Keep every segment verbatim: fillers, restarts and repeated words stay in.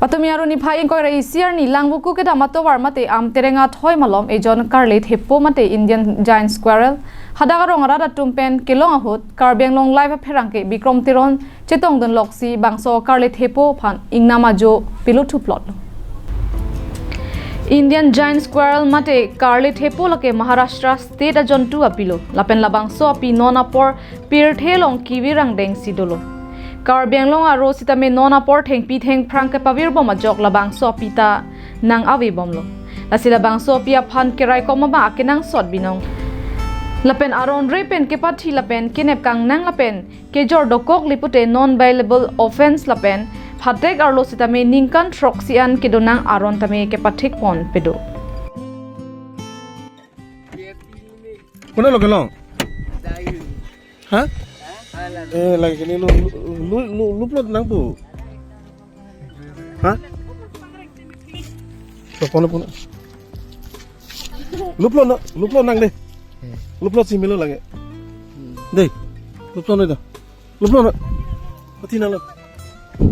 Patumi Aro niphai ingkoi ra isi arni Langvoku kedam atovar mate Amtereng athoi malom ejon karle thepo mate Indian Giant Squirrel hadak arong arat atum pen kelong ahut Karbi Anglong Live apherangke Bikrom Teron chetongdun loksi bangso karle thepo aphan ingnam ajo peluthuplot. Indian Giant Squirrel mate karle thepo lake Maharashtra state ajontu apilo, lapen labangso api non apor pirthe along kevirangdeng si dolo. Karbi Anglong aro sitame non apor thengpi thengphrang kepavirbom ajok labangso api ta nang-avebomlo. Lasi labangso api aphan keraikom abang akenangsot binong. Lapen aron re pen kepathi lapen kenep kangnang lapen kejor dokok lipute non bailable offence lapen phatek arlo sitame ningkan throksi an kedonang aron tame kepathik ponpe do. Konat lo kelong? Ha? Eh, lake kene lo, lo, lo, lo plot nangpo. Ha? Lo pon, pon. Lo plot na, lo plot nang dei. Lo plot si melo lake. Dei. Lo plot na dei. Lo plot na. Pati nang lo.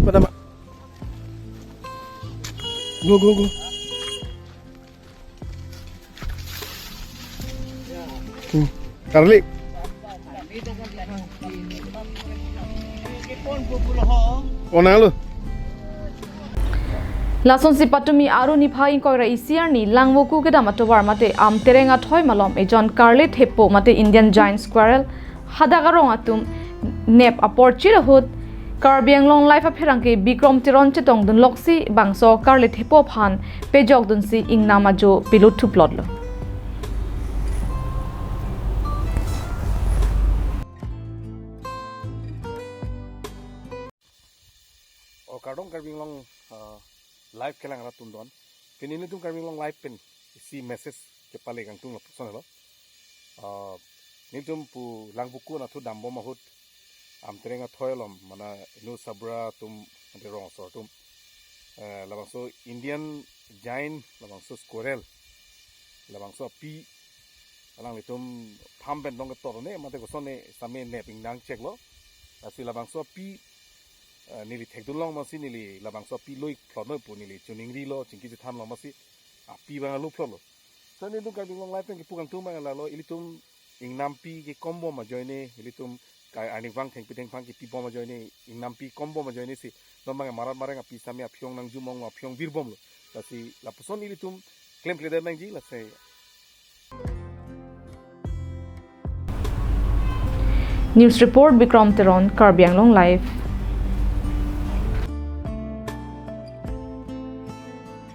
Pada ma. Go, go, go. Hmm. Karle. Konat lo? Lasonsi patumi Aro niphai ingkoi ra isi arni Langvoku kedam atovar mate Amtereng athoi malom ejon karle thepo mate Indian Giant Squirrel hadak arong atum nep apor chit ahut Karbi Anglong Live apherangke Bikrom Teron chetongdun loksi bangso karle thepo aphan pejokdunsi ingnam ajo peluthuplotlo. O kardom Karbi Anglong, ah, Live kelang arat atum don. Pini nelitum Karbi Anglong Live pen isi message kepale kangtung lapuson lo. Ah, nelitum pu Langvoku anatthu dambom ahut Amtereng athoi malom mane inut sabra atum mane rong asor atum. Eh, labangso Indian Giant, labangso squirrel, labangso api alanglitum farm pen dong ketor ne mate koson ne same nep ingnang cheklo. Lasi labangso api, eh, neli thekdunlong masi neli labangso api lo-ikplot noi pu neli chuningrilo, chingki chethanlong masi api abang lo-plotlo. So nelitum Karbi Anglong Live pen kepu kangtung abang lalo, ilitum ingnampi kekombom ajoine, ilitum kai arnivang thengpi thengphrang kepibom ajoine, ingnampi kombom ajoine si non abang marat mareng api same aphiong nangjumong aphiong virbomlo. Lasi lapuson ilitum klemkledet nangji lasi. News report Bikrom Teron, Karbi Anglong Live.